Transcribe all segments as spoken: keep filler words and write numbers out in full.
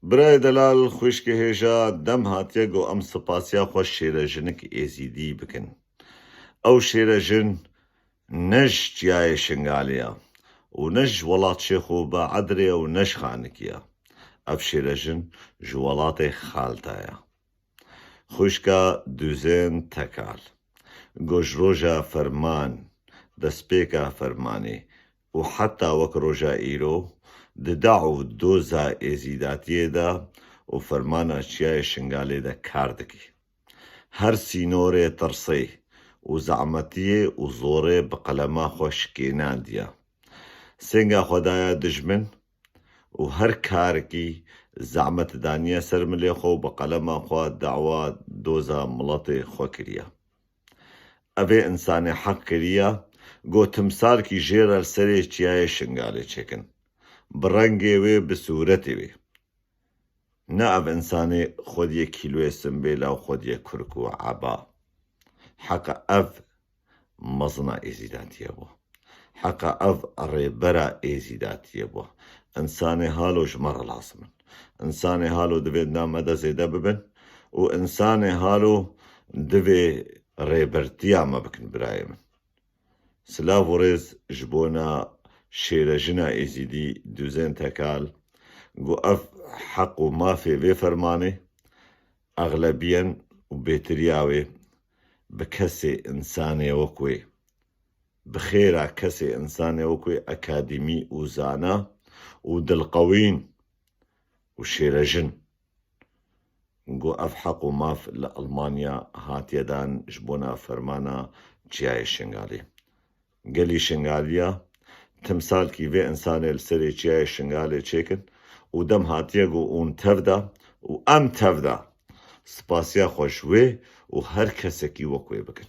Birayê delal, xwişkê hêja, dem hatiye ku em spasiya xwe şêrejinik êzîdî bikin. Ew şêrejin ne ji çiyayê Şingalê ye û ne ji welat Şêxo Baedrê ye û ne ji Xanikî ye. Ev şêrejin ji welatê Xalta ye. Xwişka Duzên Tekal, ku ji roja ferman, destpêka fermanê û heta wek roja îro di deh û doza êzîdatiyê de û fermana çiyayê Şingalê de kar dike. Her sînorê tirsê û zehmetiyê û zorê bi qelema xwe şikênandiye. Sênga xwe daye dijmin û her karekî zehmet daniye ser milê xwe û bi qelema xwe dawa doza miletê xwe kiriye. Ev ê insanê heq kiriye, got, timsalkî jê re li serê çiyayê Şingalê çêkin. Bi rengê wê, bi sûretê wê. Ne ev insanê xwediyê kîloyê simbêla û xwediyê kurk û eba. Heqa ev mezina êzîdatiye bû. Heqa ev rêbera êzîdatiye bû. Însanê halo ji me re lazim in. Însanê halo divê di nav me de zêde bibin û însanê halo divê rêbertiya me bikin, birayê min. Silav û rêz ji bona şêrejina êzîdî Duzên Tekal, ku ev heq û mafê vê fermanê, exlebiyen û bêtiriya wê bi kesê însanê wek wê, bi xêra kesê însanê wek wê akademî û zana û dilqewîn û şêrejin, ku ev heq û maf li Almanya hatiye dan ji bona fermana çiyayê Şingalê. Gelî Şingaliya, timsalkî vê însanê li serê çiyayê Şingalê çêkin û dem hatiye ku hûn tev de û em tev de spasiya xwe ji wê û her kesekî wek wê bikin.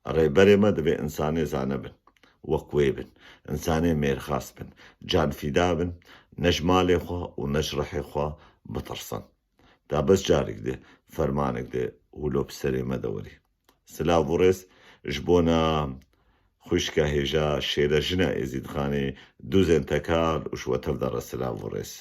Rêberê me divê însanê zane bin, wek wê bin, însanê mêrxas bin, canfîda bin, ne ji malê xwe û ne ji rihê xwe bitirsin. Da bes carek di fermanek de wilo bi serê me de werî. Silav û rêz ji bona xwişka hêja şêrejina Êzîdxanê Duzên Tekal û ji we tev de re silav û rêz.